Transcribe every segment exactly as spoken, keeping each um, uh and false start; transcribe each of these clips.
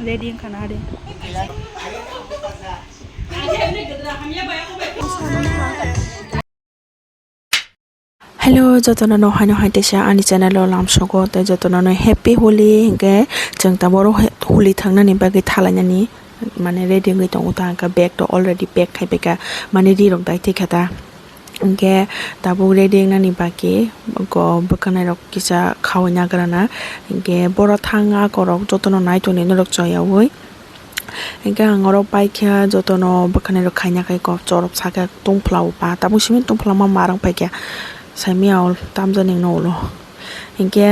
Ready wngkha na de. Hello, jotono no haino hai teisa ani channel o lamsogo, tei jotono no happy Holi. Hinkhe chwng taboro he-, Holi thangnani bagwi thalainani mane ready wngwi tongo ta, hinkhe bag to already pack khai paikha, mane ri rok dai thikha ta. Hinkhe tabuk ready wngnani bagwi go bwkhanai rok kisa khaui nagrana, hinkhe boro thang akorok jotono nai tongni norok choyaui. Hinkhe ang oro paikha jotono bwkhanai rok khaina khai kok chorok sakha tungphla o pa tabuk simi tungphla ma marang paikha saimia o tamjani wngno ulo. Hinkhe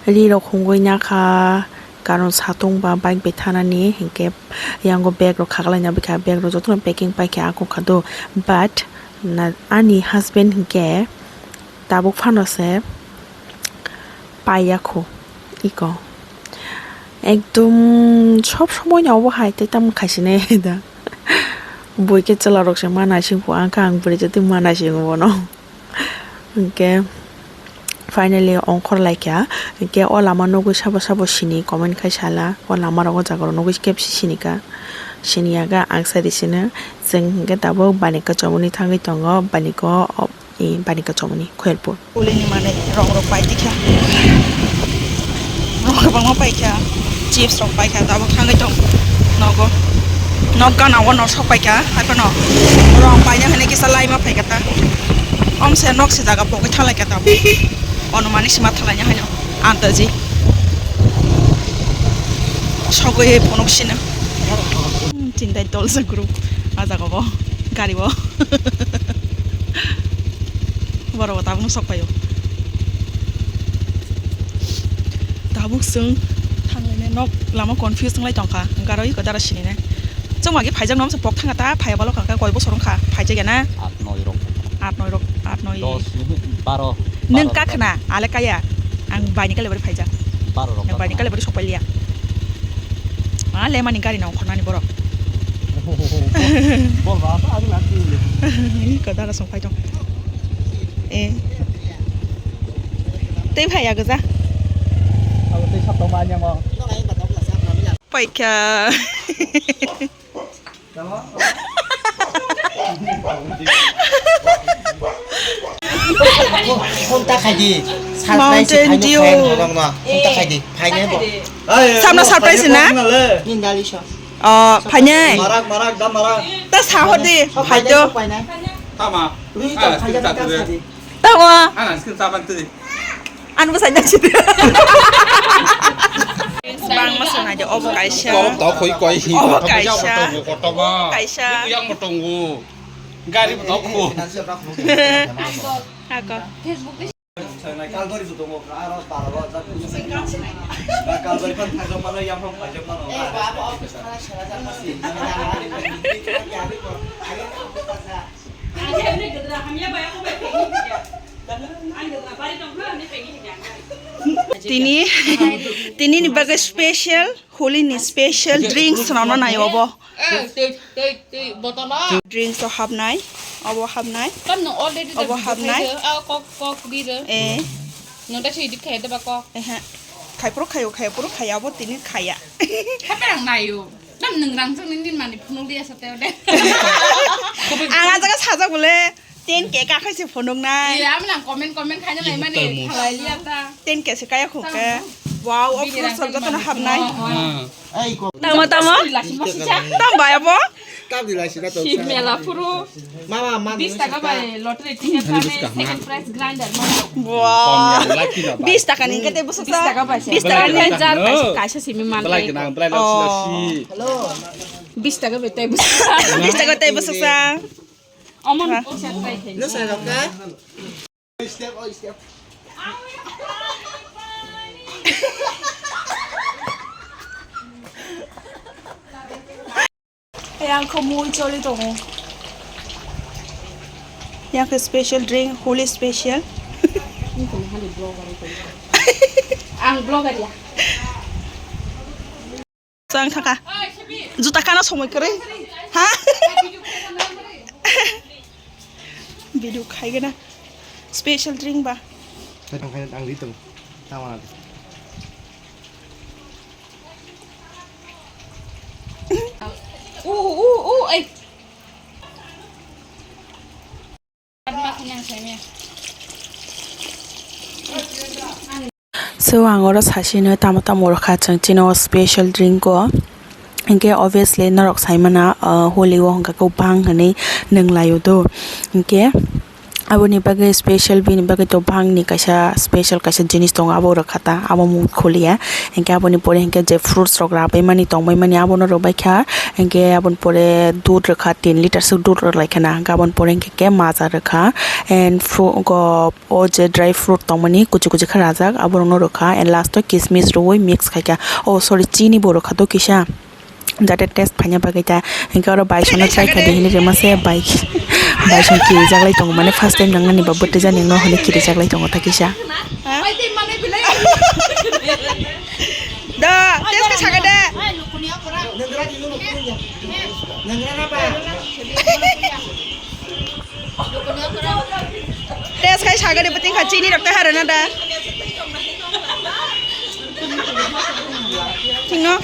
ri rok hungwi nakha karon satung ba bike bai thanani hinkhe yango bag rok khaglaina bwkha bag rok jotono packing paikha akung kha do but na ani husband hinkhe tabuk phano se paiya khu iko. Ekdom sob somoi no obo hai tei tamo khaisine da. Bui khe chwla rok se ma naising phu ang kha ang bwrwi jatwi ma naising bono. Hinkhe finally ongkhor laikha. Hinkhe o lama nugwi sabo sabo sini comment khai sala. O lama rok o jaga rok nugwi kebsi sinika. Siniya ga ang sari sino. Chwng hinkhe tabuk bani kwchomoni thangwi tongo. Bani ko E, bani kachomani Khoyalpur. Ulini mane rong rok pai tikha. Rong kwbangma paikha. Chips rok paikha, tabuk thangwi tong nogo. Nok gana o nok sok paikha, haiphano rong paina hwnwi kisa laima phaikha ta. Omse nok se jaga pogwi thanglaikha tabuk. Ono mani sima thanglaina haino andaji. Sogwi phunuk sino. Chindai tolsa group. A jaga bo gari bo. Borok bo tabuk sok paio. Tabuk chwng thanglainai nok lama confuse wnglai tongkha. Garo iko dara sininai. Chwng magi phaijak nom se pok thanga ta phaiya balo kha koi bosor wngkha phaijak ya na. At noi rok. At noi rok, at noi. Dos, baro. Nwng baro ka rok. Khna ale kaya. Ang baini kale bari phaijak. Baro rok. Nwng baini kale bari sok pailiya. Ma le mani gari nong khornani borok. Bol ba ta agi lati. Ni ko dara song phai tong. Eh. Tei phai ya gaja. Abo tei sap tong ma nyamo. Paikha. Phone ta khai di. Surprise Mountain Dew. Phone ta khai di. Phainai bo. Samno surprise na? Nindali sho. Oh, phainai. Marak, marak, da marak. Ta sa hor di. Phai do. Tama. Rui ta phai da ta sa di. Tama. Ana skin ta ban tu di. Ang bwsai na chidi. Bangma swnai de, obo kaisa. Kok tok hoi koi hi. Obo kaisa. Kotobo, kotobo. Obo kaisa. Yang motongo. Gari bo tok ho. Ako. Kalbari bo tongo, aro taro, kalbari phan thajak mano, yang phan thajak mano. Tini, tini ni bagwi special Holi ni special drinks swnamna nai obo. Eh, tei, tei, tei, botol o. Drinks o hapnai, obo hapnai. Tam no already obo hapnai. Ah, kok, kok di re. Eh. No ta sidi khai de ba kok. Eh, ha. Khai puro khayo, khai puro khaya, obo tini khaya. Hape ang nayo. Tam nung rang jang nin mani phunuk liya sa teo de. Ang ajaga sajak bole. Ten K kakhai se phunuknai. Iya, amla comment, comment khaina nai mani. Khalai liya ta. Ten K se kaya khuk ke. Wow, o fruit salad jotono hapnai. Tamo, tamo. Tam bai abo. Tam di lai sida to. Shib mela phuru. Mama, mama. Bis taka bai lottery ticket pani second prize grinder mano. Wow. Bis taka ni kete busuk sa. Bis taka ni jar kaisa simi man. Belai kenang, belai lasi lasi. Hello. Bis taka bai tei busuk sa. Bis taka tei busuk sa. Omon, ha. Osa try khai. No sa rok ka? Step, oh, step. Yang kho mui choli tongo. Yang khe special drink, Holi special. Ang vlogger ya. Chwng thaka. Juta kana somoi kwrwi. Ha? Video khaigena. Special drink ba. Ang khaina ang ri tong. Tama na. So ang oro sasino tamo tamo rwkha chwng chini o special drink o. Hinkhe obviously norok saimana, ah, holi o hwnkha khe bang hinwi nwng laio do. Hinkhe aboni bagwi special, bini bagwi to bangni kaisa special kaisa jinis tongo, abo rwkha ta, abo mung khuliya. Hinkhe aboni pore hinkhe je fruits rok rabaimani tongbaimani abono rwbaikha. Hinkhe aboni pore dudh rwkha, tin liter swk dudh rwlaikhana. Hinkhe aboni pore hinkhe khe maja rwkha and fru-, go, o je dry fruit tongmani kuchi kuchi khe rajak, aborokno rwkha and last o kismis rwui mix khaikha. Oh, sorry, chini bo rwkha do kisa. Jate taste phaina bagwi ta. Hinkhe oro baisongno try khaidi hinwi rwmase, bai-, baisong kirijak lai tongo, mane first time nangnani ba bwtwi jani wngno hinwi kirijak lai tongo ta kisa. Da, taste khe sakha de. Taste khai sagani beting kha chini rok tei harana da. Chingno.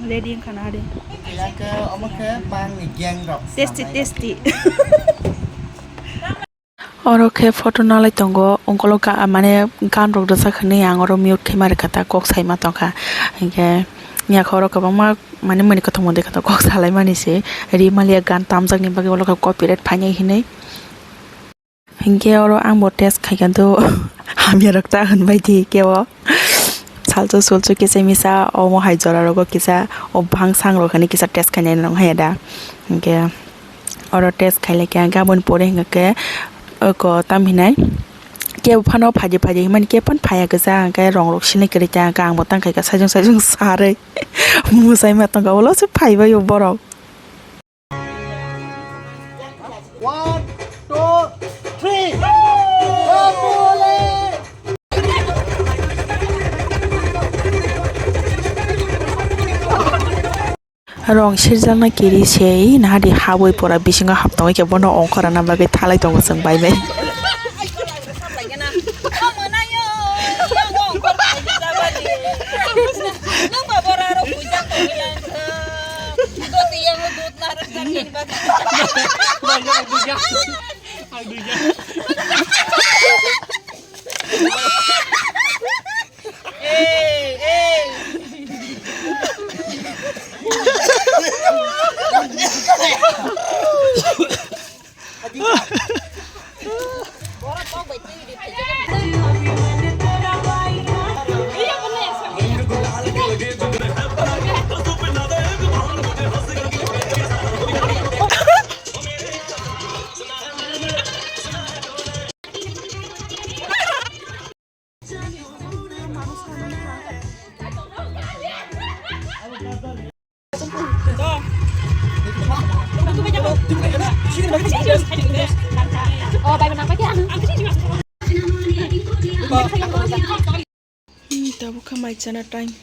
Ready wngkha na de. Tasty, tasty. Oro khe photo nalai tongo, ungkolo ga-, mane gan rok rwjak hinwi ang oro mute khe ma rwkha ta, kok sai ma tongkha. Hinkhe yakha oro kwbangma mane mani kwthwng mani kwthwng kok salai mani se, ri maliya gan tamjak ni bagwi ulo khe copyright phainai hinwi. Hinkhe oro ang bo test khaikha do, hamya rok ta hwnbai di kebo. Salso sulso kisa misa omo hai jora rogo kisa o bhang sang rok hinwi kisa test khainai nang haya da. Hinkhe oro test khailai khe, hinkhe aboni pore hinkhe oko tam hinai kebo phano phaidi phaidi hinmani kebo phano phaiya kisa, hinkhe rong rok sinai kwrwi kha, hinkhe ang bo tang khaikha saijung saijung sarwi mwsai ma tongkha, ulo se phaibai o borok. One, two, three. Rong sirjakna kiri sei, nahadi habwi pora bisingo haptongwi khe bono ongkhorna bagwi thalai tongo chwng bai bai. Hmm, tabuk kha mai chana time.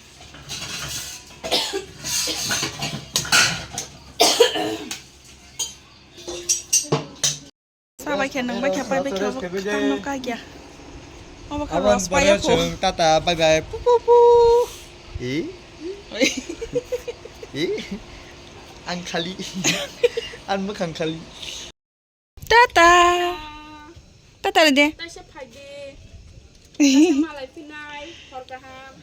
Sabai khe nang bai khe pai bai khe obo tang no kagya. Obo kha ros pai ya kho. Tata, bye bye. Pu pu pu. I? I? Ang khali. Ang mwkhang khali. Tata. Tata le de. Taisa phai de. Taisa malai phinai, hor kaham.